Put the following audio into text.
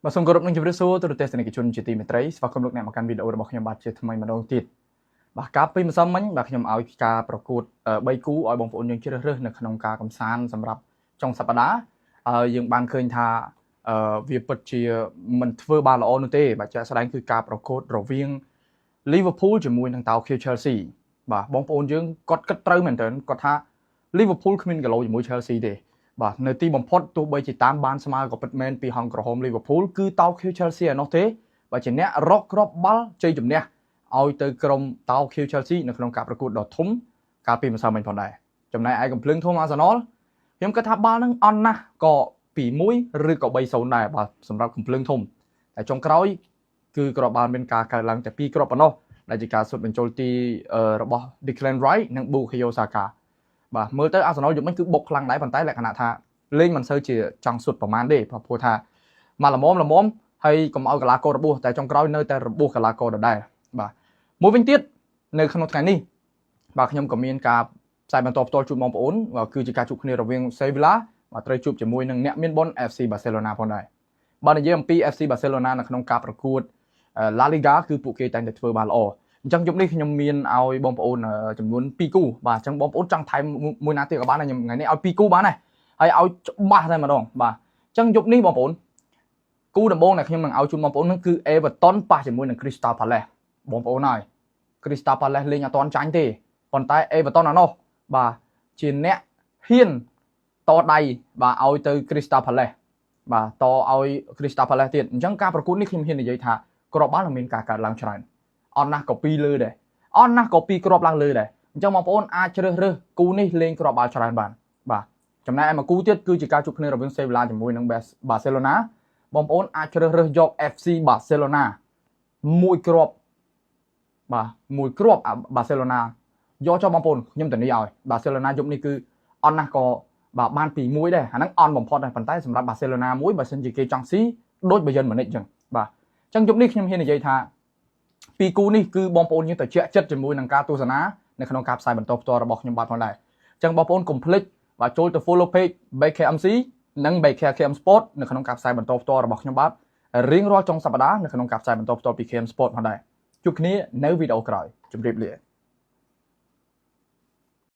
បាទសូមគោរពនឹងជម្រាបសួរទូរទស្សនិកជនជាទីមេត្រីស្វាគមន៍លោកអ្នកមកកាន់វីដេអូរបស់ខ្ញុំបាទជាថ្មីម្ដងទៀតបាទកាលពីម្សិលមិញបាទខ្ញុំឲ្យការប្រកួត3គូឲ្យបងប្អូនយើងជ្រើសរើសនៅក្នុងការកំសាន្តសម្រាប់ចុងសប្តាហ៍ហើយយើងបានឃើញថាវាពិតជាមិនធ្វើបានល្អនោះទេបាទជាក់ស្ដែងគឺការប្រកួតរវាង Liverpool ជាមួយនឹងតោខៀវ Chelsea បាទបងប្អូនយើងគាត់គិតត្រូវមែនទែនគាត់ថា Liverpool គ្មានគីឡូជាមួយ Chelsea ទេបាទនៅទីបំផុតទោះបីជាតាមបានស្មើក៏ពិតមែនពីហង្សក្រហម Liverpool គឺតោខៀវ Chelsea ឯណោះទេបាទជាអ្នករកគ្រាប់បាល់ជ័យជំនះឲ្យទៅក្រុមតោខៀវ Chelsea នៅក្នុងការប្រកួតដ៏ធំកាលពីម្សិលមិញផងដែរចំណែកឯកំភ្លើងធំ Arsenal ខ្ញុំគិតថាបាល់នឹងអន់ណាស់ក៏2-1ឬក៏3-0ដែរបាទសម្រាប់កំភ្លើងធំតែចុងក្រោយគឺគ្រាប់បាល់មានការកើតឡើងតែ2គ្រាប់ប៉ុណ្ណោះដែលជាការសុទ្ធបញ្ចូលទីរបស់ Declan Rice និង Bukayo Saka បាទមើលទៅ Arsenal យប់មិញគឺបុកខ្លាំងដែរប៉ុន្តែលក្ខណៈថាលេងមិនសូវជាចង់សុទ្ធប្រហែលទេព្រោះថាមកល្មមល្មមហើយកុំឲ្យកីឡាកររបួសតែចុងក្រោយនៅតែរបួសកីឡាករដដែលបាទមួយវិញទៀតនៅក្នុងថ្ងៃនេះបាទខ្ញុំក៏មានការផ្សាយបន្តផ្ទាល់ជូនបងប្អូនគឺជាការជួបគ្នារវាង Sevilla បាទត្រូវជួបជាមួយនឹងអ្នកមានបុណ្យ FC Barcelona ផងដែរបាទនិយាយអំពី FC Barcelona នៅក្នុងការប្រកួត La Liga គឺពួកគេតែងតែធ្វើបានល្អអញ្ចឹងយប់នេះខ្ញុំមានឲ្យបងប្អូនចំនួន2គូបាទអញ្ចឹងបងប្អូនចង់ថែមមួយណាទៀតក៏បានដែរខ្ញុំថ្ងៃនេះឲ្យ2គូបានដែរហើយឲ្យច្បាស់តែម្ដងបាទអញ្ចឹងយប់នេះបងប្អូនគូដំបូងដែលខ្ញុំនឹងឲ្យជូនបងប្អូននោះគឺ Everton ប៉ះជាមួយនឹង Crystal Palace បងប្អូនហើយ Crystal Palace លេងអត់ទាន់ចាញ់ទេប៉ុន្តែ Everton អានោះបាទជាអ្នកហ៊ានតដៃបាទឲ្យទៅ Crystal Palace បាទតឲ្យ Crystal Palace ទៀតអញ្ចឹងការប្រកួតនេះខ្ញុំហ៊ាននិយាយថាគ្រាប់បាល់នឹងមានការកើតឡើងច្រើនអត់ណាស់ក៏2លើដែរអត់ណាស់ក៏2គ្រាប់ឡើងលើដែរអញ្ចឹងបងប្អូនអាចជ្រើសរើសគូនេះលេងគ្រាប់បាល់ច្រើនបានបាទចំណែកឯមួយគូទៀតគឺជាការជួបគ្នារវាង Sevilla ជាមួយនឹង Barcelona បងប្អូនអាចជ្រើសរើសយក FC Barcelona មួយគ្រាប់បាទមួយគ្រាប់ Barcelona យកចុះបងប្អូនខ្ញុំធានាឲ្យ Barcelona យប់នេះគឺអត់ណាស់ក៏បាទបានពីមួយដែរអាហ្នឹងអន់បំផុតដែរប៉ុន្តែសម្រាប់ Barcelona មួយបើសិនជាគេចង់ស៊ីដូច Bayern Munich អញ្ចឹងបាទអញ្ចឹងយប់នេះខ្ញុំហ៊ាននិយាយថាពីរគូនេះគឺបងប្អូនយើងទៅជាក់ចិត្តជាមួយនឹងការទស្សនានៅក្នុងការផ្សាយបន្តផ្ទាល់របស់ខ្ញុំបាទផងដែរអញ្ចឹងបងប្អូនកុំភ្លេចបាទចូលទៅ follow page BKMC និង BKKM Sport នៅក្នុងការផ្សាយបន្តផ្ទាល់របស់ខ្ញុំបាទរៀងរាល់ចុងសប្តាហ៍នៅក្នុងការផ្សាយបន្តផ្ទាល់ពី KM Sport ផងដែរជួបគ្នានៅវីដេអូក្រោយជម្រាបលា។